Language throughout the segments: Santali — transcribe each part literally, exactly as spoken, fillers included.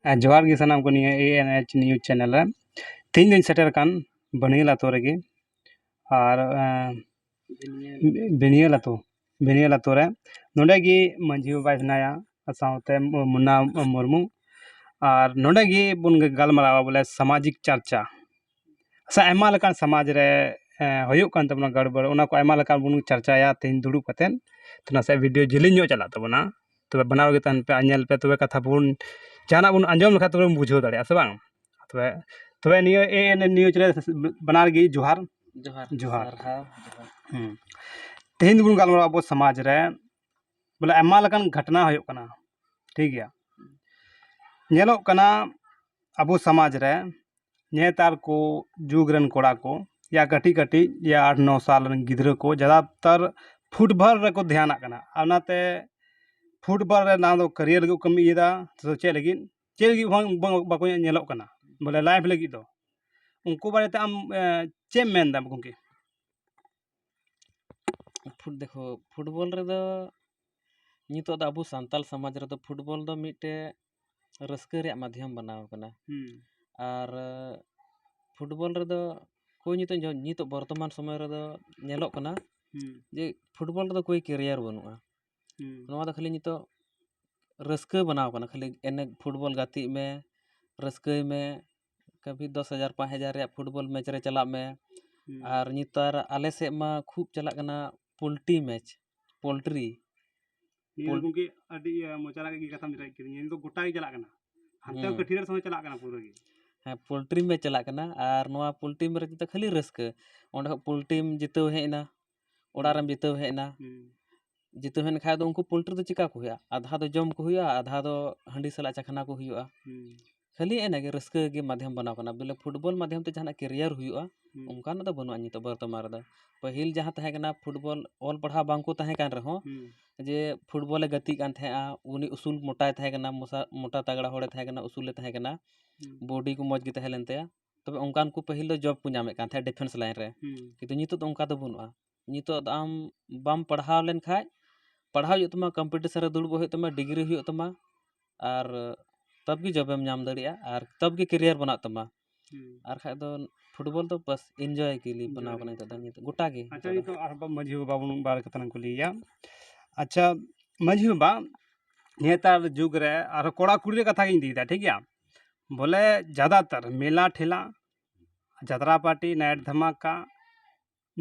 ᱟᱨ ᱡᱚᱦᱟᱨ ᱜᱮ ᱥᱟᱱᱟᱢ ᱠᱚ ᱱᱤᱭᱟᱹ A N H news channel ᱨᱮ᱾ ᱛᱮᱦᱮᱧ ᱫᱚᱧ ᱥᱮᱴᱮᱨ ᱟᱠᱟᱱ ᱵᱟᱹᱱᱤᱭᱟᱹᱞ ᱟᱛᱳ ᱨᱮᱜᱮ᱾ ᱟᱨ ᱮᱸ, ᱵᱤᱱᱤᱭᱟᱹᱞ ᱟᱛᱳ, ᱵᱤᱱᱤᱭᱟᱹᱞ ᱟᱛᱳ ᱨᱮ᱾ ᱱᱚᱰᱮ ᱜᱮ ᱢᱟᱹᱡᱷᱤ ᱵᱟᱵᱟᱭ ᱦᱮᱱᱟᱭᱟ, ᱟᱨ ᱥᱟᱶᱛᱮ ᱢᱩᱱᱱᱟ ᱢᱩᱨᱢᱩ᱾ ᱟᱨ ᱱᱚᱰᱮ ᱜᱮ ᱵᱚᱱ ᱜᱟᱞᱢᱟᱨᱟᱣᱟ ᱵᱚᱞᱮ ᱥᱟᱢᱟᱡᱤᱠ ᱪᱟᱨᱪᱟ, ᱥᱮ ᱟᱭᱢᱟ ᱞᱮᱠᱟᱱ ᱥᱚᱢᱟᱡᱽ ᱨᱮ ᱮᱸ, ᱦᱩᱭᱩᱜ ᱠᱟᱱ ᱛᱟᱵᱚᱱᱟ ᱜᱚᱲᱵᱚᱲ, ᱚᱱᱟ ᱠᱚ ᱟᱭᱢᱟ ᱞᱮᱠᱟᱱ ᱵᱚᱱ ᱪᱟᱨᱪᱟᱭᱟ ᱛᱮᱦᱮᱧ ᱫᱩᱲᱩᱵ ᱠᱟᱛᱮᱫ᱾ ᱛᱚ ᱱᱟᱥᱮ video ᱡᱮᱞᱮᱧ ᱧᱚᱜ ᱪᱟᱞᱟᱜ ᱛᱟᱵᱚᱱᱟ, ᱛᱚᱵᱮ ᱵᱟᱱᱟᱣ ᱜᱮ ᱛᱟᱦᱮᱱ ᱯᱮ ᱟᱨ ᱧᱮᱞ ᱯᱮ, ᱛᱚᱵᱮ ᱠᱟᱛᱷᱟ ᱵᱚᱱ ᱡᱟᱦᱟᱱᱟᱜ ᱵᱚᱱ ᱟᱸᱡᱚᱢ ᱞᱮᱠᱷᱟᱱ ᱛᱚᱵᱮ ᱵᱚᱱ ᱵᱩᱡᱷᱟᱹᱣ ᱫᱟᱲᱮᱭᱟᱜᱼᱟ, ᱥᱮ ᱵᱟᱝ? ᱛᱚᱵᱮ, ᱛᱚᱵᱮ ᱱᱤᱭᱟᱹ A N N news ᱨᱮ ᱵᱟᱱᱟᱨ ᱜᱮ ᱡᱚᱦᱟᱨ᱾ ᱡᱚᱦᱟᱨ᱾ ᱡᱚᱦᱟᱨ᱾ ᱥᱟᱨᱦᱟᱣ, ᱡᱚᱦᱟᱨ᱾ ᱦᱩᱸ᱾ ᱛᱮᱦᱮᱧ ᱫᱚᱵᱚᱱ ᱜᱟᱞᱢᱟᱨᱟᱣᱟ ᱟᱵᱚ ᱥᱚᱢᱟᱡᱽ ᱨᱮ ᱵᱚᱞᱮ ᱟᱭᱢᱟ ᱞᱮᱠᱟᱱ ᱜᱷᱚᱴᱱᱟ ᱦᱩᱭᱩᱜ ᱠᱟᱱᱟ, ᱴᱷᱤᱠ ᱜᱮᱭᱟ? ᱧᱮᱞᱚᱜ ᱠᱟᱱᱟ ᱟᱵᱚ ᱥᱚᱢᱟᱡᱽ ᱨᱮ ᱱᱮᱛᱟᱨ ᱠᱚ ᱡᱩᱜᱽ ᱨᱮᱱ ᱠᱚᱲᱟ ᱠᱚ, ᱭᱟ ᱠᱟᱹᱴᱤᱡ ᱠᱟᱹᱴᱤᱡ, ᱭᱟ ᱟᱴ ᱱᱚ ᱥᱟᱞ ᱨᱮᱱ ᱜᱤᱫᱽᱨᱟᱹ ᱠᱚ ᱡᱟᱫᱟᱛᱟᱨ ᱯᱷᱩᱴᱵᱚᱞ ᱨᱮᱠᱚ ᱫᱷᱮᱭᱟᱱᱟᱜ ᱠᱟᱱᱟ᱾ ᱟᱨ ᱚᱱᱟᱛᱮ ᱯᱷᱩᱴᱵᱚᱞ ᱨᱮ ᱱᱟ ᱫᱚ career ᱞᱟᱹᱜᱤᱫ ᱠᱚ ᱠᱟᱹᱢᱤᱭᱮᱫᱟ, ᱥᱮ ᱪᱮᱫ ᱞᱟᱹᱜᱤᱫ, ᱪᱮᱫ ᱞᱟᱹᱜᱤᱫ ᱵᱟᱝ, ᱵᱟᱝ, ᱵᱟᱠᱚ ᱧᱮᱞᱚᱜ ᱠᱟᱱᱟ, ᱵᱚᱞᱮ life ᱞᱟᱹᱜᱤᱫ ᱫᱚ᱾ ᱩᱱᱠᱩ ᱵᱟᱨᱮᱛᱮ ᱟᱢ, ᱮ, ᱪᱮᱫ ᱮᱢ ᱢᱮᱱᱫᱟ ᱜᱚᱢᱠᱮ? ᱯᱷᱩᱴ-, ᱫᱮᱠᱷᱚ, ᱯᱷᱩᱴᱵᱚᱞ ᱨᱮᱫᱚ ᱱᱤᱛᱚᱜ ᱫᱚ ᱟᱵᱚ ᱥᱟᱱᱛᱟᱞ ᱥᱚᱢᱟᱡᱽ ᱨᱮᱫᱚ ᱯᱷᱩᱴᱵᱚᱞ ᱫᱚ ᱢᱤᱫᱴᱮᱡ ᱨᱟᱹᱥᱠᱟᱹ ᱨᱮᱭᱟᱜ ᱢᱟᱫᱽᱫᱷᱚᱢ ᱵᱮᱱᱟᱣ ᱠᱟᱱᱟ᱾ ᱦᱩᱸ᱾ ᱟᱨ ᱯᱷᱩᱴᱵᱚᱞ ᱨᱮᱫᱚ ᱠᱚ ᱱᱤᱛᱚᱜ ᱡᱚ-, ᱱᱤᱛᱚᱜ ᱵᱚᱨᱛᱚᱢᱟᱱ ᱥᱚᱢᱚᱭ ᱨᱮᱫᱚ ᱧᱮᱞᱚᱜ ᱠᱟᱱᱟ ᱦᱩᱸ᱾ ᱡᱮ ᱯᱷᱩᱴᱵᱚᱞ ᱨᱮᱫᱚ ᱠᱳᱭ career ᱵᱟᱹᱱᱩᱜᱼᱟ᱾ ᱦᱩᱸ᱾ ᱱᱚᱣᱟ ᱫᱚ ᱠᱷᱟᱹᱞᱤ ᱱᱤᱛᱚᱜ ᱨᱟᱹᱥᱠᱟᱹ ᱵᱮᱱᱟᱣ ᱠᱟᱱᱟ, ᱠᱷᱟᱹᱞᱤ ᱮᱱᱮᱡ ᱯᱷᱩᱴᱵᱚᱞ ᱜᱟᱛᱮᱜ ᱢᱮ, ᱨᱟᱹᱥᱠᱟᱹᱭ ᱢᱮ, ᱠᱟᱵᱷᱤ ᱫᱚᱥ ᱦᱟᱡᱟᱨ, ᱯᱟᱸᱪ ᱦᱟᱡᱟᱨ ᱨᱮᱭᱟᱜ ᱯᱷᱩᱴᱵᱚᱞ match ᱨᱮ ᱪᱟᱞᱟᱜ ᱢᱮ᱾ ᱦᱩᱸ᱾ ᱟᱨ ᱱᱮᱛᱟᱨ ᱟᱞᱮ ᱥᱮᱫ ᱢᱟ ᱠᱷᱩᱵ ᱪᱟᱞᱟᱜ ᱠᱟᱱᱟ ᱯᱳᱞᱴᱨᱤ match, ᱯᱳᱞᱴᱨᱤ᱾ ᱱᱤᱭᱟᱹ ᱫᱚ ᱯᱳᱞ- ᱜᱚᱢᱠᱮ ᱟᱹᱰᱤ, ᱤᱭᱟᱹ, ᱢᱚᱪᱟ ᱨᱮᱱᱟᱜ ᱜᱮ ᱠᱟᱛᱷᱟᱢ ᱞᱟᱹᱭ ᱠᱮᱫᱟ, ᱱᱤᱭᱟᱹ ᱫᱚ ᱜᱚᱴᱟ ᱜᱮ ᱪᱟᱞᱟᱜ ᱠᱟᱱᱟ, ᱦᱟᱱᱛᱮ ᱦᱚᱸ ᱦᱩᱸ᱾ ᱠᱟᱹᱴᱷᱤᱭᱟᱹ ᱥᱚᱸᱜᱮ ᱪᱟᱞᱟᱜ ᱠᱟᱱᱟ ᱯᱩᱨᱟᱹ ᱜᱮ᱾ ᱦᱮᱸ, ᱯᱳᱞᱴᱨᱤ match ᱪᱟᱞᱟᱜ ᱠᱟᱱᱟ, ᱟᱨ ᱱᱚᱣᱟ ᱯᱳᱞᱴᱨᱤ match ᱨᱮᱫᱚ ᱠᱷᱟᱹᱞᱤ ᱨᱟᱹᱥᱠᱟᱹ᱾ ᱚᱸᱰᱮ ᱠᱷᱚᱱ ᱯᱳᱞᱴᱨᱤᱢ ᱡᱤᱛᱟᱹᱣ ᱦᱮᱡ ᱮᱱᱟ, ᱚᱲᱟᱜ ᱨᱮᱢ ᱡᱤᱛᱟᱹᱣ ᱦᱮᱡ ᱮᱱᱟ᱾ ᱦᱩᱸ᱾ ᱡᱤᱛᱟᱹᱣ ᱮᱱ ᱠᱷᱟᱡ ᱫᱚ ᱩᱱᱠᱩ ᱯᱳᱞᱴᱨᱤ ᱫᱚ ᱪᱤᱠᱟ ᱠᱚ ᱦᱩᱭᱩᱜᱼᱟ? ᱟᱫᱷᱟ ᱫᱚ ᱡᱚᱢ ᱠᱚ ᱦᱩᱭᱩᱜᱼᱟ, ᱟᱫᱷᱟ ᱫᱚ ᱦᱟᱺᱰᱤ ᱥᱟᱞᱟᱜ ᱪᱟᱠᱷᱱᱟ ᱠᱚ ᱦᱩᱭᱩᱜᱼᱟ᱾ ᱦᱩᱸ᱾ ᱠᱷᱟᱹᱞᱤ ᱮᱱᱮ ᱜᱮ ᱨᱟᱹᱥᱠᱟᱹ ᱜᱮ ᱢᱟᱫᱽᱫᱷᱚᱢ ᱵᱮᱱᱟᱣ ᱠᱟᱱᱟ, ᱵᱚᱞᱮ ᱯᱷᱩᱴᱵᱚᱞ ᱢᱟᱫᱽᱫᱷᱚᱢ ᱛᱮ ᱡᱟᱦᱟᱱᱟᱜ career ᱦᱩᱭᱩᱜᱼᱟ, ᱦᱩᱸ᱾ ᱚᱱᱠᱟᱱᱟᱜ ᱫᱚ ᱵᱟᱹᱱᱩᱜᱼᱟ ᱱᱤᱛᱚᱜ ᱵᱚᱨᱛᱚᱢᱟᱱ ᱨᱮᱫᱚ᱾ ᱯᱟᱹᱦᱤᱞ ᱡᱟᱦᱟᱸ ᱛᱟᱦᱮᱸ ᱠᱟᱱᱟ ᱯᱷᱩᱴᱵᱚᱞ, ᱚᱞ ᱯᱟᱲᱦᱟᱣ ᱵᱟᱝ ᱠᱚ ᱛᱟᱦᱮᱸ ᱠᱟᱱ ᱨᱮᱦᱚᱸ, ᱦᱩᱸ᱾ ᱡᱮ ᱯᱷᱩᱴᱵᱚᱞᱮ ᱜᱟᱛᱮᱜ ᱠᱟᱱ ᱛᱟᱦᱮᱸᱜᱼᱟ, ᱩᱱᱤ ᱩᱥᱩᱞ ᱢᱚᱴᱟᱭ ᱛᱟᱦᱮᱸ ᱠᱟᱱᱟ, ᱢᱚᱥᱟ-, ᱢᱚᱴᱟ ᱛᱟᱜᱲᱟ ᱦᱚᱲᱮ ᱛᱟᱦᱮᱸ ᱠᱟᱱᱟ, ᱩᱥᱩᱞᱮ ᱛᱟᱦᱮᱸ ᱠᱟᱱᱟ, ᱦᱩᱸ᱾ body ᱠᱚ ᱢᱚᱡᱽ ᱜᱮ ᱛᱟᱦᱮᱸ ᱞᱮᱱ ᱛᱟᱭᱟ, ᱛᱚᱵᱮ ᱚᱱᱠᱟᱱ ᱠᱚ ᱯᱟᱹᱦᱤᱞ ᱫᱚ job ᱠᱚ ᱧᱟᱢᱮᱫ ᱠᱟᱱ ᱛᱟᱦᱮᱸᱫ defence line ᱨᱮ᱾ ᱦᱩᱸ᱾ ᱠᱤᱱᱛᱩ ᱱᱤᱛᱚᱜ ᱫᱚ ᱚᱱᱠᱟ ᱫᱚ ᱵᱟᱹᱱᱩᱜᱼᱟ᱾ ᱱᱤᱛᱚᱜ ᱫᱚ ᱟᱢ ᱵᱟᱢ ᱯᱟᱲᱦᱟᱣ ᱞᱮᱱᱠᱷᱟᱡ, ᱯᱟᱲᱦᱟᱣ ᱦᱩᱭᱩᱜ ᱛᱟᱢᱟ, competition ᱨᱮ ᱫᱩᱲᱩᱵᱚᱜ ᱦᱩᱭᱩᱜ ᱛᱟᱢᱟ, degree ᱦᱩᱭᱩᱜ ᱛᱟᱢᱟ, ᱟᱨ ᱛᱚᱵ ᱜᱮ ᱡᱚᱵᱮᱢ ᱧᱟᱢ ᱫᱟᱲᱮᱭᱟᱜᱼᱟ ᱟᱨ ᱛᱚᱵ ᱜᱮ ᱠᱮᱨᱤᱭᱟᱨ ᱵᱮᱱᱟᱜ ᱛᱟᱢᱟ᱾ ᱦᱩᱸ᱾ ᱟᱨ ᱠᱷᱟᱡ ᱫᱚ ᱯᱷᱩᱴᱵᱚᱞ ᱫᱚ ᱵᱟᱥ ᱤᱱᱡᱚᱭ ᱜᱮ ᱞᱟᱹᱜᱤᱫ ᱵᱮᱱᱟᱣ ᱠᱟᱱᱟ ᱱᱤᱛᱚᱜ ᱫᱚ, ᱱᱤᱛᱚᱜ ᱜᱚᱴᱟ ᱜᱮ ᱟᱪᱪᱷᱟ, ᱱᱤᱛᱚᱜ ᱫᱚ᱾ ᱱᱤᱛᱚᱜ ᱟᱨᱦᱚᱸ ᱢᱟᱹᱡᱷᱤ ᱵᱟᱵᱟ ᱵᱚᱱ ᱵᱟᱨ ᱠᱟᱛᱷᱟ ᱞᱟᱝ ᱠᱩᱞᱤᱭᱮᱭᱟ᱾ ᱟᱪᱪᱷᱟ, ᱢᱟᱹᱡᱷᱤ ᱵᱟᱵᱟ, ᱱᱮᱛᱟᱨ ᱡᱩᱜᱽ ᱨᱮ ᱟᱨᱦᱚᱸ ᱠᱚᱲᱟ ᱠᱩᱲᱤ ᱨᱮ ᱠᱟᱛᱷᱟ ᱜᱤᱧ ᱤᱫᱤᱭᱮᱫᱟ, ᱴᱷᱤᱠ ᱜᱮᱭᱟ? ᱵᱚᱞᱮ ᱡᱟᱫᱟᱛᱟᱨ ᱢᱮᱞᱟ ᱴᱷᱮᱞᱟ, ᱡᱟᱛᱨᱟ ᱯᱟᱨᱴᱤ, ᱱᱟᱭᱤᱴ ᱫᱷᱟᱢᱟᱠᱟ,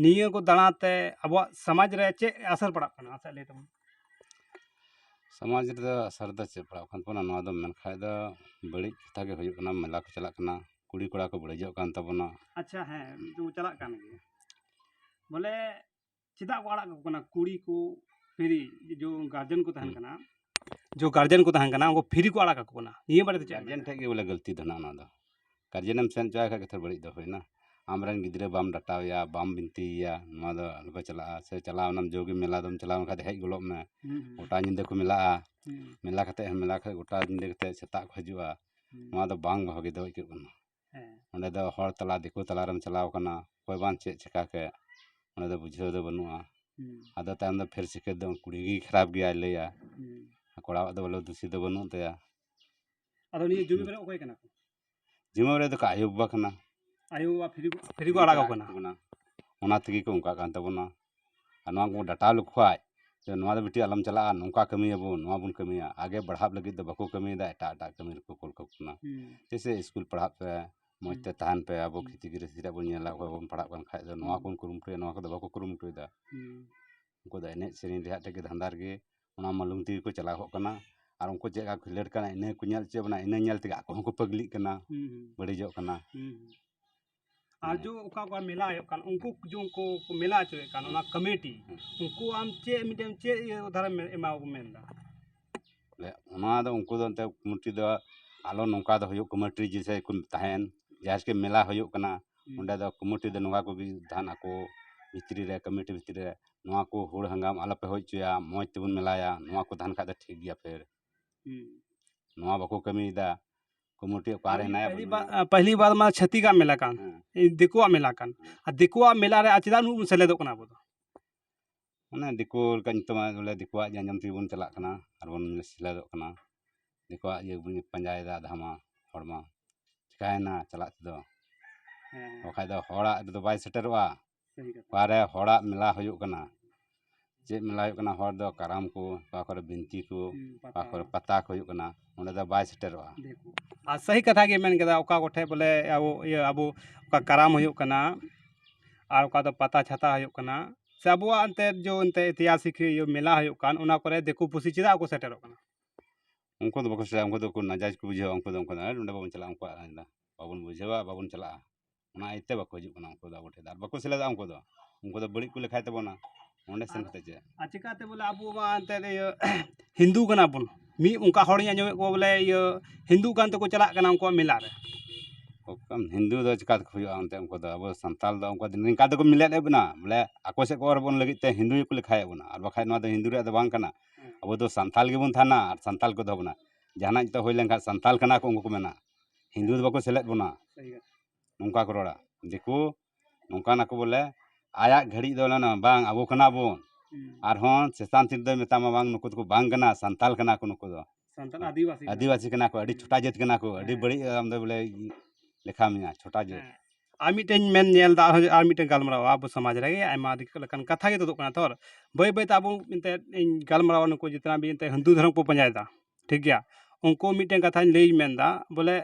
ᱱᱤᱭᱟᱹ ᱠᱚ ᱫᱟᱬᱟ ᱛᱮ ᱟᱵᱚᱣᱟᱜ ᱥᱚᱢᱟᱡᱽ ᱨᱮ ᱪᱮᱫ ᱟᱥᱚᱨ ᱯᱟᱲᱟᱜ ᱠᱟᱱᱟ? ᱟᱪᱪᱷᱟ, ᱞᱟᱹᱭ ᱛᱟᱵᱚᱱ᱾ ᱥᱚᱢᱟᱡᱽ ᱨᱮᱫᱚ ᱟᱥᱚᱨ ᱫᱚ ᱪᱮᱫ ᱯᱟᱲᱟᱜ ᱠᱟᱱ ᱛᱟᱵᱚᱱᱟ, ᱱᱚᱣᱟ ᱫᱚ ᱢᱮᱱ ᱠᱷᱟᱡ ᱫᱚ ᱵᱟᱹᱲᱤᱡ ᱠᱟᱛᱷᱟ ᱜᱮ ᱦᱩᱭᱩᱜ ᱠᱟᱱᱟ᱾ ᱢᱮᱞᱟ ᱠᱚ ᱪᱟᱞᱟᱜ ᱠᱟᱱᱟ, ᱠᱩᱲᱤ ᱠᱚᱲᱟ ᱠᱚ ᱵᱟᱹᱲᱤᱡᱚᱜ ᱠᱟᱱ ᱛᱟᱵᱚᱱᱟ᱾ ᱟᱪᱪᱷᱟ, ᱦᱮᱸ, ᱛᱚ ᱪᱟᱞᱟᱜ ᱠᱟᱱ ᱜᱮᱭᱟ᱾ ᱵᱚᱞᱮ ᱪᱮᱫᱟᱜ ᱠᱚ ᱟᱲᱟᱜ ᱠᱟᱠᱚ ᱠᱟᱱᱟ ᱠᱩᱲᱤ ᱠᱚ ᱯᱷᱤᱨᱤ? ᱡᱚ ᱜᱟᱨᱡᱮᱱ ᱠᱚ ᱛᱟᱦᱮᱱ ᱦᱩᱸ᱾ ᱠᱟᱱᱟ, ᱡᱚ ᱜᱟᱨᱡᱮᱱ ᱠᱚ ᱛᱟᱦᱮᱱ ᱠᱟᱱᱟ, ᱩᱱᱠᱩ ᱯᱷᱤᱨᱤ ᱠᱚ ᱟᱲᱟᱜ ᱠᱟᱠᱚ ᱠᱟᱱᱟ, ᱱᱤᱭᱟᱹ ᱵᱟᱨᱮ ᱛᱮ ᱪᱮᱫ ᱮᱢ ᱜᱟᱨᱡᱮᱱ ᱢᱮᱱᱟ? ᱴᱷᱮᱡ ᱜᱮ ᱵᱚᱞᱮ ᱜᱟᱹᱞᱛᱤ ᱫᱚ ᱱᱟᱜ ᱚᱱᱟ ᱫᱚ᱾ ᱜᱟᱨᱡᱮᱱ ᱮᱢ ᱥᱮᱱ ᱦᱚᱪᱚᱣᱟᱭ ᱠᱷᱟᱡ ᱜᱮ ᱛᱚ ᱵᱟᱹᱲᱤᱡ ᱫᱚ ᱦᱩᱭᱱᱟ᱾ ᱟᱢᱨᱮᱱ ᱜᱤᱫᱽᱨᱟᱹ ᱵᱟᱢ ᱰᱟᱴᱟᱣᱮᱭᱟ, ᱵᱟᱢ ᱵᱤᱱᱛᱤᱭᱮᱭᱟ, ᱱᱚᱣᱟ ᱫᱚ ᱟᱞᱚᱯᱮ ᱪᱟᱞᱟᱜᱼᱟ, ᱥᱮ ᱪᱟᱞᱟᱣ ᱮᱱᱟᱢ ᱡᱳᱜᱮ ᱢᱮᱞᱟ ᱫᱚᱢ ᱪᱟᱞᱟᱣ ᱞᱮᱱᱠᱷᱟᱡ ᱫᱚ ᱦᱮᱡ ᱜᱚᱞᱚᱜ ᱢᱮ᱾ ᱦᱩᱸ, ᱦᱩᱸ᱾ ᱜᱚᱴᱟ ᱧᱤᱫᱟᱹ ᱠᱚ ᱢᱮᱞᱟᱜᱼᱟ᱾ ᱦᱩᱸ᱾ ᱢᱮᱞᱟ ᱠᱟᱛᱮ ᱦᱚᱸ ᱢᱮᱞᱟ ᱠᱷᱚᱡ ᱜᱚᱴᱟ ᱧᱤᱫᱟᱹ ᱠᱟᱛᱮ ᱥᱮᱛᱟᱜ ᱠᱚ ᱦᱤᱡᱩᱜᱼᱟ᱾ ᱦᱩᱸ᱾ ᱱᱚᱣᱟ ᱫᱚ ᱵᱟᱝ ᱵᱷᱟᱜᱮ ᱫᱚ ᱟᱹᱭᱠᱟᱹᱜ ᱠᱟᱱᱟ᱾ ᱦᱮᱸ᱾ ᱚᱸᱰᱮ ᱫᱚ ᱦᱚᱲ ᱛᱟᱞᱟ, ᱫᱤᱠᱩ ᱛᱟᱞᱟ ᱨᱮᱢ ᱪᱟᱞᱟᱣ ᱠᱟᱱᱟ, ᱚᱠᱚᱭ ᱵᱟᱝ ᱪᱮᱫ ᱪᱤᱠᱟ ᱠᱮᱫ, ᱚᱸᱰᱮ ᱫᱚ ᱵᱩᱡᱷᱟᱹᱣ ᱫᱚ ᱵᱟᱹᱱᱩᱜᱼᱟ᱾ ᱦᱩᱸ᱾ ᱟᱫᱚ ᱛᱟᱭᱚᱢ ᱫᱚ ᱯᱷᱤᱨ ᱥᱤᱠᱟᱹᱨ ᱫᱚ ᱠᱩᱲᱤ ᱜᱮ ᱠᱷᱟᱨᱟᱯ ᱜᱮᱭᱟᱭ ᱞᱟᱹᱭᱟ᱾ ᱦᱩᱸ᱾ ᱠᱚᱲᱟᱣᱟᱜ ᱫᱚ ᱵᱚᱞᱮ ᱫᱩᱥᱤ ᱫᱚ ᱵᱟᱹᱱᱩᱜ ᱛᱟᱭᱟ᱾ ᱟᱫᱚ ᱱᱤᱭᱟᱹ ᱡᱩᱢᱤ ᱵᱟᱨᱮ ᱚᱠᱚᱭ ᱠᱟᱱᱟ ᱠᱚ? ᱡᱩᱢᱤ ᱵᱟᱨᱮ ᱫᱚᱠᱚ ᱟᱭᱳ ᱵᱟᱵᱟ ᱠᱟᱱᱟ᱾ ᱟᱭᱳ ᱵᱟᱵᱟ ᱯᱷᱤᱨᱤ ᱠᱚ, ᱯᱷᱤᱨᱤ ᱠᱚ ᱟᱲᱟᱜ ᱟᱠᱚ ᱠᱟᱱᱟ᱾ ᱚᱱᱟ ᱛᱮᱜᱮ ᱠᱚ ᱚᱱᱠᱟᱜ ᱠᱟᱱ ᱛᱟᱵᱚᱱᱟ᱾ ᱟᱨ ᱱᱚᱣᱟ ᱠᱚ ᱰᱟᱴᱟᱣ ᱞᱮᱠᱚ ᱠᱷᱟᱡ, ᱡᱮ ᱱᱚᱣᱟ ᱫᱚ ᱵᱤᱴᱤ ᱟᱞᱚᱢ ᱪᱟᱞᱟᱜᱼᱟ, ᱱᱚᱝᱠᱟ ᱠᱟᱹᱢᱤᱭᱟᱵᱚᱱ, ᱱᱚᱣᱟ ᱵᱚᱱ ᱠᱟᱹᱢᱤᱭᱟ, ᱟᱜᱮ ᱵᱟᱲᱦᱟᱣ ᱞᱟᱹᱜᱤᱫ ᱫᱚ ᱵᱟᱠᱚ ᱠᱟᱹᱢᱤᱭᱮᱫᱟ, ᱮᱴᱟᱜ ᱮᱴᱟᱜ ᱠᱟᱹᱢᱤ ᱨᱮᱠᱚ ᱠᱩᱞ ᱠᱟᱠᱚ ᱠᱟᱱᱟ᱾ ᱦᱩᱸ᱾ ᱡᱮᱭᱥᱮ ᱥᱠᱩᱞ ᱯᱟᱲᱦᱟᱜ ᱯᱮ, ᱢᱚᱡᱽ ᱦᱩᱸ᱾ ᱛᱮ ᱛᱟᱦᱮᱱ ᱯᱮ, ᱟᱵᱚ ᱦᱩᱸ᱾ ᱠᱷᱮᱛᱤ ᱜᱨᱤᱥᱛᱤ ᱨᱮᱭᱟᱜ ᱵᱚᱱ ᱧᱮᱞᱟ, ᱚᱠᱚᱭ ᱵᱟᱵᱚᱱ ᱯᱟᱲᱦᱟᱜ ᱠᱟᱱ ᱠᱷᱟᱡ ᱫᱚ ᱱᱚᱣᱟ ᱦᱩᱸ᱾ ᱠᱚᱵᱚᱱ ᱠᱩᱨᱩᱢᱩᱴᱩᱭᱟ, ᱱᱚᱣᱟ ᱠᱚᱫᱚ ᱵᱟᱠᱚ ᱠᱩᱨᱩᱢᱩᱴᱩᱭᱮᱫᱟ᱾ ᱦᱩᱸ᱾ ᱩᱱᱠᱩ ᱫᱚ ᱮᱱᱮᱡ ᱥᱮᱨᱮᱧ ᱨᱮᱭᱟᱜ ᱴᱷᱮᱡ ᱜᱮ ᱫᱷᱟᱱᱫᱟ ᱨᱮᱜᱮ ᱚᱱᱟ ᱢᱟᱞᱚᱝ ᱛᱮᱜᱮ ᱠᱚ ᱪᱟᱞᱟᱣᱚᱜ ᱠᱟᱱᱟ᱾ ᱟᱨ ᱩᱱᱠᱩ ᱪᱮᱫ ᱞᱮᱠᱟ ᱠᱚ ᱠᱷᱮᱞᱳᱰ ᱠᱟᱱᱟ, ᱤᱱᱟᱹ ᱠᱚ ᱧᱮᱞ ᱦᱚᱪᱚᱭᱮᱫ ᱵᱚᱱᱟ, ᱤᱱᱟᱹ ᱧᱮᱞ ᱛᱮᱜᱮ ᱟᱠᱚ ᱦᱚᱸᱠᱚ ᱯᱟᱹᱜᱽᱞᱤᱜ ᱠᱟᱱᱟ, ᱦᱩᱸ, ᱦᱩᱸ᱾ ᱵᱟᱹᱲᱤᱡᱚᱜ ᱠᱟᱱᱟ᱾ ᱦᱩᱸ, ᱦᱩᱸ᱾ ᱟᱨ ᱦᱮᱸ᱾ ᱡᱚ ᱚᱠᱟ ᱚᱠᱟ ᱢᱮᱞᱟ ᱦᱩᱭᱩᱜ ᱠᱟᱱ, ᱩᱱᱠᱩ ᱡᱚ ᱩᱱᱠᱩ ᱠᱚ ᱢᱮᱞᱟ ᱦᱚᱪᱚᱭᱮᱫ ᱠᱟᱱ, ᱚᱱᱟ ᱦᱮᱸ᱾ ᱠᱚᱢᱤᱴᱤ, ᱦᱮᱸ᱾ ᱩᱱᱠᱩ ᱟᱢ ᱪᱮᱫ ᱢᱤᱫᱴᱮᱱ ᱪᱮᱫ ᱤᱭᱟᱹ ᱫᱷᱟᱨᱟᱢ ᱮᱢᱟ ᱠᱚ ᱢᱮᱱᱫᱟ? ᱵᱚᱞᱮ, ᱚᱱᱟ ᱫᱚ ᱩᱱᱠᱩ ᱫᱚ ᱮᱱᱛᱮ ᱠᱚᱢᱤᱴᱤ ᱫᱚ ᱟᱞᱚ ᱱᱚᱝᱠᱟ ᱫᱚ ᱦᱩᱭᱩᱜ, ᱠᱚᱢᱤᱴᱤ ᱡᱮᱭᱥᱮ ᱠᱚ ᱛᱟᱦᱮᱱ, ᱡᱟᱦᱟᱸ ᱥᱮ ᱢᱮᱞᱟ ᱦᱩᱭᱩᱜ ᱠᱟᱱᱟ, ᱦᱩᱸ᱾ ᱚᱸᱰᱮ ᱫᱚ ᱠᱚᱢᱤᱴᱤ ᱫᱚ ᱱᱚᱣᱟ ᱠᱚ ᱵᱤᱫᱷᱟᱱ ᱟᱠᱚ ᱵᱷᱤᱛᱨᱤ ᱨᱮ, ᱠᱚᱢᱤᱴᱤ ᱵᱷᱤᱛᱨᱤ ᱨᱮ ᱱᱚᱣᱟ ᱠᱚ ᱦᱩᱲ ᱦᱟᱝᱜᱟᱢ ᱟᱞᱚ ᱯᱮ ᱦᱩᱭ ᱦᱚᱪᱚᱭᱟ, ᱢᱚᱡᱽ ᱛᱮᱵᱚᱱ ᱢᱮᱞᱟᱭᱟ, ᱱᱚᱣᱟ ᱠᱚ ᱛᱟᱦᱮᱱ ᱠᱷᱟᱡ ᱫᱚ ᱴᱷᱤᱠ ᱜᱮᱭᱟ᱾ ᱯᱷᱤᱨ ᱦᱩᱸ᱾ ᱱᱚᱣᱟ ᱵᱟᱠᱚ ᱠᱟᱹᱢᱤᱭᱮᱫᱟ, ᱠᱚᱢᱤᱴᱤ ᱚᱠᱟᱨᱮ ᱯᱟᱹᱦᱤᱞ, ᱦᱮᱱᱟᱭᱟ ᱯᱟᱹᱦᱤᱞ ᱵᱟᱹᱱᱩᱭᱟ᱾ ᱵᱟ-, ᱯᱟᱹᱦᱤᱞ ᱵᱟᱨ ᱢᱟ ᱪᱷᱟᱹᱛᱤᱠᱟᱜ ᱢᱮᱞᱟ ᱠᱟᱱ, ᱦᱮᱸ᱾ ᱮ, ᱫᱤᱠᱩᱣᱟᱜ ᱢᱮᱞᱟ ᱠᱟᱱ᱾ ᱦᱮᱸ᱾ ᱟᱨ ᱫᱤᱠᱩᱣᱟᱜ ᱢᱮᱞᱟ ᱨᱮ ᱟᱨ ᱪᱮᱫᱟᱜ ᱩᱱᱟᱹᱜ ᱵᱚᱱ ᱥᱮᱞᱮᱫᱚᱜ ᱠᱟᱱᱟ ᱟᱵᱚ ᱫᱚ? ᱢᱟᱱᱮ ᱫᱤᱠᱩ ᱞᱮᱠᱟ ᱧᱩᱛᱩᱢ ᱵᱚᱞᱮ ᱫᱤᱠᱩᱣᱟᱜ ᱜᱮ ᱟᱸᱡᱚᱢ ᱛᱮᱜᱮ ᱵᱚᱱ ᱪᱟᱞᱟᱜ ᱠᱟᱱᱟ ᱟᱨ ᱵᱚᱱ ᱥᱮᱞᱮᱫᱚᱜ ᱠᱟᱱᱟ᱾ ᱫᱤᱠᱩᱣᱟᱜ ᱤᱭᱟᱹ ᱵᱚᱱ ᱯᱟᱸᱡᱟᱭᱮᱫᱟ ᱟᱫᱷᱟ ᱢᱟ ᱦᱚᱲᱢᱟ᱾ ᱪᱤᱠᱟᱭᱮᱱᱟ ᱪᱟᱞᱟᱜ ᱛᱮᱫᱚ? ᱦᱮᱸ, ᱦᱮᱸ᱾ ᱵᱟᱠᱷᱟᱡ ᱫᱚ ᱦᱚᱲᱟᱜ ᱨᱮᱫᱚ ᱵᱟᱭ ᱥᱮᱴᱮᱨᱚᱜᱼᱟ᱾ ᱥᱟᱹᱦᱤ ᱠᱟᱛᱷᱟ᱾ ᱚᱠᱟᱨᱮ ᱦᱚᱲᱟᱜ ᱢᱮᱞᱟ ᱦᱩᱭᱩᱜ ᱠᱟᱱᱟ, ᱪᱮᱫ ᱢᱮᱞᱟ ᱦᱩᱭᱩᱜ ᱠᱟᱱᱟ, ᱦᱚᱲ ᱫᱚ ᱠᱟᱨᱟᱢ ᱠᱚ, ᱚᱠᱟ ᱠᱚᱨᱮ ᱵᱤᱱᱛᱤ ᱠᱚ, ᱦᱩᱸ, ᱯᱟᱛᱟ᱾ ᱚᱠᱟ ᱠᱚᱨᱮ ᱯᱟᱛᱟ ᱠᱚ ᱦᱩᱭᱩᱜ ᱠᱟᱱᱟ, ᱚᱸᱰᱮ ᱫᱚ ᱵᱟᱭ ᱥᱮᱴᱮᱨᱚᱜᱼᱟ᱾ ᱫᱤᱠᱩ᱾ ᱟᱨ ᱥᱟᱹᱦᱤ ᱠᱟᱛᱷᱟ ᱜᱮ ᱢᱮᱱ ᱠᱮᱫᱟ, ᱚᱠᱟ ᱠᱚᱴᱷᱮᱡ ᱵᱚᱞᱮ ᱟᱵᱚ, ᱤᱭᱟᱹ, ᱟᱵᱚ ᱚᱠᱟ ᱠᱟᱨᱟᱢ ᱦᱩᱭᱩᱜ ᱠᱟᱱᱟ, ᱟᱨ ᱚᱠᱟ ᱫᱚ ᱯᱟᱛᱟ ᱪᱷᱟᱛᱟ ᱦᱩᱭᱩᱜ ᱠᱟᱱᱟ, ᱥᱮ ᱟᱵᱚᱣᱟᱜ ᱮᱱᱛᱮᱫ ᱡᱚ ᱮᱱᱛᱮᱫ ᱤᱛᱤᱦᱟᱥᱤᱠ ᱤᱭᱟᱹ ᱢᱮᱞᱟ ᱦᱩᱭᱩᱜ ᱠᱟᱱ, ᱚᱱᱟ ᱠᱚᱨᱮ ᱫᱤᱠᱩ ᱯᱩᱥᱤ ᱪᱮᱫᱟᱜ ᱠᱚ ᱥᱮᱴᱮᱨᱚᱜ ᱠᱟᱱᱟ? ᱩᱱᱠᱩ ᱫᱚ ᱵᱟᱠᱚ ᱥᱮᱴᱮᱨᱚᱜᱼᱟ, ᱩᱱᱠᱩ ᱫᱚᱠᱚ ᱱᱟᱡᱟᱭᱡᱽ ᱠᱚ ᱵᱩᱡᱷᱟᱹᱣᱟ, ᱩᱱᱠᱩ ᱫᱚ, ᱩᱱᱠᱩ ᱫᱚ, "ᱦᱮᱸ, ᱱᱚᱸᱰᱮ ᱵᱟᱵᱚᱱ ᱪᱟᱞᱟᱜᱼᱟ, ᱩᱱᱠᱩᱣᱟᱜ ᱨᱟᱡᱽ ᱫᱚ ᱵᱟᱵᱚᱱ ᱵᱩᱡᱷᱟᱹᱣᱟ, ᱵᱟᱵᱚᱱ ᱪᱟᱞᱟᱜᱼᱟ", ᱚᱱᱟ ᱤᱭᱟᱹᱛᱮ ᱵᱟᱠᱚ ᱦᱤᱡᱩᱜ ᱠᱟᱱᱟ ᱩᱱᱠᱩ ᱫᱚ ᱟᱵᱚ ᱴᱷᱮᱱ ᱫᱚ, ᱟᱨ ᱵᱟᱠᱚ ᱥᱮᱞᱮᱫᱚᱜᱼᱟ ᱩᱱᱠᱩ ᱫᱚ᱾ ᱩᱱᱠᱩ ᱫᱚ ᱵᱟᱹᱲᱤᱡ ᱠᱚ ᱞᱮᱠᱷᱟᱭ ᱛᱟᱵᱚᱱᱟ, ᱚᱸᱰᱮ ᱥᱮᱱ ᱠᱟᱛᱮ ᱪᱮᱫ? ᱟᱨ ᱪᱤᱠᱟᱹᱛᱮ ᱵᱚᱞᱮ ᱟᱵᱚ ᱢᱟ ᱮᱱᱛᱮᱫ ᱤᱭᱟᱹ ᱦᱤᱱᱫᱩ ᱠᱟᱱᱟ ᱵᱚᱱ, ᱢᱤᱫ ᱚᱱᱠᱟ ᱦᱚᱲᱤᱧ ᱟᱸᱡᱚᱢᱮᱫ ᱠᱚᱣᱟ ᱵᱚᱞᱮ ᱤᱭᱟᱹ ᱦᱤᱱᱫᱩ ᱠᱟᱱ ᱛᱮᱠᱚ ᱪᱟᱞᱟᱜ ᱠᱟᱱᱟ ᱩᱱᱠᱩᱣᱟᱜ ᱢᱮᱞᱟ ᱨᱮ᱾ ᱚᱠᱟᱢ ᱦᱤᱱᱫᱩ ᱫᱚ ᱪᱤᱠᱟ ᱛᱮᱠᱚ ᱦᱩᱭᱩᱜᱼᱟ ᱚᱱᱛᱮ? ᱩᱱᱠᱩ ᱫᱚ ᱟᱵᱚ ᱥᱟᱱᱛᱟᱞ ᱫᱚ ᱩᱱᱠᱩ ᱫᱚ ᱱᱤᱝᱠᱟ ᱛᱮᱠᱚ ᱢᱤᱞᱟᱹᱫ ᱮᱫ ᱵᱚᱱᱟ, ᱵᱚᱞᱮ ᱟᱠᱚ ᱥᱮᱫ ᱠᱚ ᱚᱨ ᱵᱚᱱ ᱞᱟᱹᱜᱤᱫ ᱛᱮ ᱦᱤᱱᱫᱩ ᱜᱮᱠᱚ ᱞᱮᱠᱷᱟᱭᱮᱫ ᱵᱚᱱᱟ, ᱟᱨ ᱵᱟᱠᱷᱟᱡ ᱱᱚᱣᱟ ᱫᱚ ᱦᱤᱱᱫᱩ ᱨᱮᱭᱟᱜ ᱫᱚ ᱵᱟᱝ ᱠᱟᱱᱟ᱾ ᱟᱵᱚ ᱫᱚ ᱥᱟᱱᱛᱟᱞ ᱜᱮᱵᱚᱱ ᱛᱟᱦᱮᱱᱟ ᱟᱨ ᱥᱟᱱᱛᱟᱞ ᱠᱚ ᱫᱚᱦᱚ ᱵᱚᱱᱟ᱾ ᱡᱟᱦᱟᱱᱟᱜ ᱡᱩᱫᱤ ᱦᱩᱭ ᱞᱮᱱᱠᱷᱟᱱ ᱥᱟᱱᱛᱟᱞ ᱠᱟᱱᱟ ᱠᱚ, ᱩᱱᱠᱩ ᱠᱚ ᱢᱮᱱᱟ, ᱦᱤᱱᱫᱩ ᱫᱚ ᱵᱟᱠᱚ ᱥᱮᱞᱮᱫ ᱵᱚᱱᱟ᱾ ᱥᱟᱹᱦᱤ ᱠᱟᱛᱷᱟ᱾ ᱱᱚᱝᱠᱟ ᱠᱚ ᱨᱚᱲᱟ᱾ ᱫᱤᱠᱩ ᱱᱚᱝᱠᱟᱱ ᱟᱠᱚ ᱵᱚᱞᱮ, ᱟᱭᱟᱜ ᱜᱷᱟᱹᱲᱤᱡ ᱫᱚ ᱚᱱᱟ ᱵᱟᱝ, ᱟᱵᱚ ᱠᱟᱱᱟ ᱵᱚᱱ᱾ ᱦᱩᱸ᱾ ᱟᱨᱦᱚᱸ ᱪᱮᱛᱟᱱ ᱛᱤᱨ ᱫᱚᱭ ᱢᱮᱛᱟᱢᱟ, "ᱵᱟᱝ, ᱱᱩᱠᱩ ᱫᱚᱠᱚ ᱵᱟᱝ ᱠᱟᱱᱟ, ᱥᱟᱱᱛᱟᱞ ᱠᱟᱱᱟ ᱠᱚ ᱱᱩᱠᱩ ᱫᱚ᱾ ᱥᱟᱱᱛᱟᱞ ᱟᱹᱫᱤᱵᱟᱹᱥᱤ ᱠᱟᱱᱟ ᱟᱹᱫᱤᱵᱟᱹᱥᱤ ᱠᱟᱱᱟ ᱠᱚ, ᱟᱹᱰᱤ ᱦᱩᱸ᱾ ᱪᱷᱳᱴᱟ ᱡᱟᱹᱛ ᱠᱟᱱᱟ ᱠᱚ, ᱟᱹᱰᱤ ᱦᱮᱸ᱾ ᱵᱟᱹᱲᱤᱡ ᱟᱢ ᱫᱚ ᱵᱚᱞᱮ ᱞᱮᱠᱷᱟ ᱢᱮᱭᱟ, ᱪᱷᱳᱴᱟ ᱡᱟᱹᱛ᱾" ᱦᱮᱸ᱾ ᱟᱨ ᱢᱤᱫᱴᱮᱱ ᱢᱮᱱ ᱧᱮᱞ ᱮᱫᱟ, ᱟᱨᱦᱚᱸ ᱟᱨ ᱢᱤᱫᱴᱮᱱ ᱜᱟᱞᱢᱟᱨᱟᱣ, ᱟᱵᱚ ᱥᱚᱢᱟᱡᱽ ᱨᱮᱜᱮ ᱟᱭᱢᱟ ᱫᱤᱠ ᱞᱮᱠᱟᱱ ᱠᱟᱛᱷᱟ ᱜᱮ ᱛᱩᱫᱩᱜ ᱠᱟᱱᱟ ᱛᱷᱚᱨ᱾ ᱵᱟᱹᱭ ᱵᱟᱹᱭ ᱛᱮ ᱟᱵᱚ ᱮᱱᱛᱮᱫ ᱤᱧ ᱜᱟᱞᱢᱟᱨᱟᱣ, ᱱᱩᱠᱩ ᱡᱤᱛᱱᱟ ᱵᱤ ᱮᱱᱛᱮᱫ ᱦᱤᱱᱫᱩ ᱫᱷᱚᱨᱚᱢ ᱠᱚ ᱯᱟᱸᱡᱟᱭᱮᱫᱟ, ᱴᱷᱤᱠ ᱜᱮᱭᱟ᱾ ᱩᱱᱠᱩ ᱢᱤᱫᱴᱮᱱ ᱠᱟᱛᱷᱟᱧ ᱞᱟᱹᱭ ᱢᱮᱱᱫᱟ, ᱵᱚᱞᱮ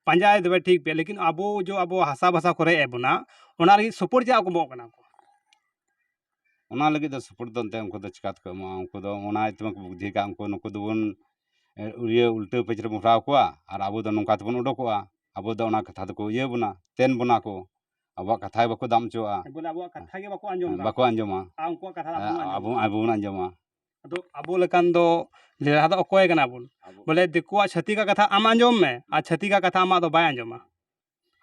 ᱯᱟᱸᱡᱟᱭ ᱫᱚᱵᱮ ᱴᱷᱤᱠ ᱯᱮ, ᱞᱮᱠᱤᱱ ᱟᱵᱚ ᱡᱚ ᱟᱵᱚ ᱦᱟᱥᱟ ᱵᱷᱟᱥᱟ ᱠᱚ ᱨᱮᱡ ᱮᱫ ᱵᱚᱱᱟ, ᱚᱱᱟ ᱞᱟᱹᱜᱤᱫ ᱥᱚᱯᱳᱨᱴ ᱪᱮᱫᱟᱜ ᱠᱚ ᱮᱢᱚᱜ ᱠᱟᱱᱟ ᱠᱚ? ᱚᱱᱟ ᱞᱟᱹᱜᱤᱫ ᱫᱚ ᱥᱚᱯᱳᱨᱴ ᱫᱚ ᱮᱱᱛᱮ ᱩᱱᱠᱩ ᱫᱚ ᱪᱤᱠᱟ ᱛᱮᱠᱚ ᱮᱢᱚᱜᱼᱟ? ᱩᱱᱠᱩ ᱫᱚ ᱚᱱᱟ ᱛᱮᱢᱟ ᱠᱚ ᱵᱩᱫᱽᱫᱷᱤ ᱠᱟᱜ, ᱩᱱᱠᱩ ᱱᱩᱠᱩ ᱫᱚᱵᱚᱱ, ᱮ, ᱩᱲᱤᱭᱟᱹ ᱩᱞᱴᱟᱹ ᱯᱟᱹᱪᱨᱤ ᱵᱚᱱ ᱵᱷᱚᱨᱟᱣ ᱠᱚᱣᱟ ᱟᱨ ᱟᱵᱚ ᱫᱚ ᱱᱚᱝᱠᱟ ᱛᱮᱵᱚᱱ ᱩᱰᱩᱠᱚᱜᱼᱟ᱾ ᱟᱵᱚ ᱫᱚ ᱚᱱᱟ ᱠᱟᱛᱷᱟ ᱫᱚᱠᱚ ᱤᱭᱟᱹ ᱵᱚᱱᱟ, ᱛᱮᱱ ᱵᱚᱱᱟ ᱠᱚ᱾ ᱟᱵᱚᱣᱟᱜ ᱠᱟᱛᱷᱟ ᱜᱮ ᱵᱟᱠᱚ ᱫᱟᱢ ᱦᱚᱪᱚᱣᱟᱜᱼᱟ᱾ ᱵᱚᱞᱮ ᱟᱵᱚᱣᱟᱜ ᱠᱟᱛᱷᱟ ᱜᱮ ᱵᱟᱠᱚ ᱟᱸᱡᱚᱢ ᱮᱫᱟ᱾ ᱵᱟᱠᱚ ᱟᱸᱡᱚᱢᱟ᱾ ᱟᱨ ᱩᱱᱠᱩᱣᱟᱜ ᱠᱟᱛᱷᱟ ᱫᱚ ᱟᱵᱚ ᱵᱚᱱ ᱟᱸᱡᱚᱢᱟ᱾ ᱟᱵᱚ, ᱟᱵᱚ ᱵᱚᱱ ᱟᱸᱡᱚᱢᱟ᱾ ᱟᱫᱚ ᱟᱵᱚ ᱞᱮᱠᱟᱱ ᱫᱚ ᱞᱮᱞᱦᱟ ᱫᱚ ᱚᱠᱚᱭ ᱠᱟᱱᱟ ᱵᱚᱱ? ᱟᱵᱚ᱾ ᱵᱚᱞᱮ ᱫᱤᱠᱩᱣᱟᱜ, ᱪᱷᱟᱹᱛᱤᱠᱟᱜ ᱠᱟᱛᱷᱟ ᱟᱢ ᱟᱸᱡᱚᱢ ᱢᱮ, ᱟᱨ ᱪᱷᱟᱹᱛᱤᱠᱟᱜ ᱠᱟᱛᱷᱟ ᱟᱢᱟᱜ ᱫᱚ ᱵᱟᱭ ᱟᱸᱡᱚᱢᱟ᱾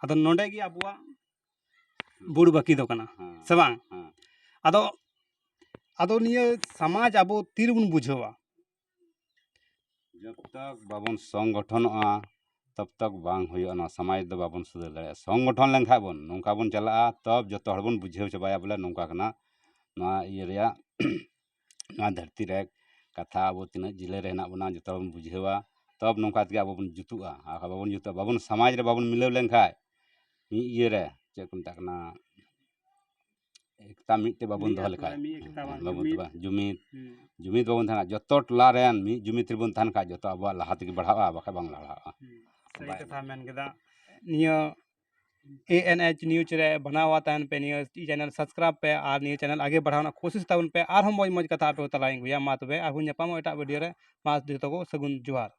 ᱟᱫᱚ ᱱᱚᱰᱮ ᱜᱮ ᱟᱵᱚᱣᱟᱜ ᱵᱩᱲ ᱵᱟᱹᱠᱤ ᱫᱚ ᱠᱟᱱᱟ, ᱦᱮᱸ, ᱥᱮ ᱵᱟᱝ? ᱦᱮᱸ᱾ ᱟᱫᱚ, ᱟᱫᱚ ᱱᱤᱭᱟᱹ ᱥᱚᱢᱟᱡᱽ ᱟᱵᱚ ᱛᱤᱨᱮᱵᱚᱱ ᱵᱩᱡᱷᱟᱹᱣᱟ? ᱡᱚᱵ ᱛᱚᱠ ᱵᱟᱵᱚᱱ ᱥᱚᱝᱜᱚᱴᱷᱚᱱᱚᱜᱼᱟ, ᱛᱚᱵ ᱛᱚᱠ ᱵᱟᱝ ᱦᱩᱭᱩᱜᱼᱟ, ᱱᱚᱣᱟ ᱥᱚᱢᱟᱡᱽ ᱫᱚ ᱵᱟᱵᱚᱱ ᱥᱩᱫᱷᱟᱹᱨ ᱫᱟᱲᱮᱭᱟᱜᱼᱟ᱾ ᱥᱚᱝᱜᱚᱴᱷᱚᱱ ᱞᱮᱱᱠᱷᱟᱡ ᱵᱚᱱ, ᱱᱚᱝᱠᱟ ᱵᱚᱱ ᱪᱟᱞᱟᱜᱼᱟ, ᱛᱚᱵ ᱡᱚᱛᱚ ᱦᱚᱲ ᱵᱚᱱ ᱵᱩᱡᱷᱟᱹᱣ ᱪᱟᱵᱟᱭᱟ ᱵᱚᱞᱮ ᱱᱚᱝᱠᱟ ᱠᱟᱱᱟ ᱱᱚᱣᱟ ᱤᱭᱟᱹ ᱨᱮᱭᱟᱜ, ᱱᱚᱣᱟ ᱫᱷᱟᱹᱨᱛᱤ ᱨᱮ ᱠᱟᱛᱷᱟ ᱟᱵᱚ ᱛᱤᱱᱟᱹᱜ ᱡᱤᱞᱟᱹ ᱨᱮ ᱦᱮᱱᱟᱜ ᱵᱚᱱᱟ, ᱡᱚᱛᱚ ᱦᱚᱲ ᱵᱚᱱ ᱵᱩᱡᱷᱟᱹᱣᱟ᱾ ᱛᱚᱵ ᱱᱚᱝᱠᱟ ᱛᱮᱜᱮ ᱟᱵᱚ ᱵᱚᱱ ᱡᱩᱛᱩᱜᱼᱟ᱾ ᱟᱨ ᱵᱟᱵᱚᱱ ᱡᱩᱛᱩᱜᱼᱟ, ᱵᱟᱵᱚᱱ, ᱥᱚᱢᱟᱡᱽ ᱨᱮ ᱵᱟᱵᱚᱱ ᱢᱤᱞᱟᱹᱣ ᱞᱮᱱᱠᱷᱟᱡ, ᱢᱤᱫ ᱤᱭᱟᱹ ᱨᱮ, ᱪᱮᱫ ᱠᱚ ᱢᱮᱛᱟᱜ ᱠᱟᱱᱟ, ᱮᱠᱛᱟ ᱢᱤᱫᱴᱮᱡ ᱵᱟᱵᱚᱱ ᱢᱤᱫ ᱫᱚᱦᱚ ᱟᱛᱳ ᱞᱮᱠᱷᱟᱡ, ᱨᱮ ᱢᱤᱫ ᱮᱠᱛᱟ ᱦᱮᱸ, ᱵᱟᱝ ᱵᱟᱵᱚᱱ ᱡᱩᱢᱤᱫ᱾ ᱵᱟᱝ, ᱡᱩᱢᱤᱫ, ᱦᱩᱸ, ᱡᱩᱢᱤᱫ ᱵᱟᱵᱚᱱ ᱛᱟᱦᱮᱱᱟ, ᱡᱚᱛᱚ ᱴᱚᱞᱟ ᱨᱮᱱ ᱢᱤᱫ ᱡᱩᱢᱤᱫ ᱨᱮᱵᱚᱱ ᱛᱟᱦᱮᱱ ᱠᱷᱟᱡ, ᱡᱚᱛᱚ ᱟᱵᱚᱣᱟᱜ ᱞᱟᱦᱟ ᱛᱮᱜᱮ ᱵᱟᱲᱦᱟᱜᱼᱟ, ᱵᱟᱠᱷᱟᱡ ᱵᱟᱝ ᱞᱟᱦᱟᱜᱼᱟ᱾ ᱦᱩᱸ, ᱥᱟᱹᱨᱤ ᱵᱟᱭ ᱠᱟᱛᱷᱟ ᱢᱮᱱ ᱠᱮᱫᱟ᱾ ᱱᱤᱭᱟᱹ A N H news ᱨᱮ ᱵᱮᱱᱟᱣᱟ ᱛᱟᱦᱮᱱ ᱯᱮ, ᱱᱤᱭᱟᱹ channel subscribe ᱯᱮ ᱟᱨ ᱱᱤᱭᱟᱹ channel ᱟᱜᱮ ᱵᱟᱲᱦᱟᱣ ᱨᱮᱱᱟᱜ ᱠᱳᱥᱤᱥ ᱛᱟᱵᱚᱱ ᱯᱮ᱾ ᱟᱨᱦᱚᱸ ᱢᱚᱡᱽ ᱢᱚᱡᱽ ᱠᱟᱛᱷᱟ ᱟᱯᱮ ᱠᱚ ᱛᱟᱞᱟᱧ ᱟᱹᱜᱩᱭᱟ᱾ ᱢᱟ ᱛᱚᱵᱮ ᱟᱨᱦᱚᱸ ᱧᱟᱯᱟᱢᱚᱜ ᱮᱴᱟᱜ video ᱨᱮ᱾ ᱢᱟ ᱡᱚᱛᱚ ᱠᱚ ᱥᱟᱹᱜᱩᱱ ᱡᱚᱦᱟᱨ᱾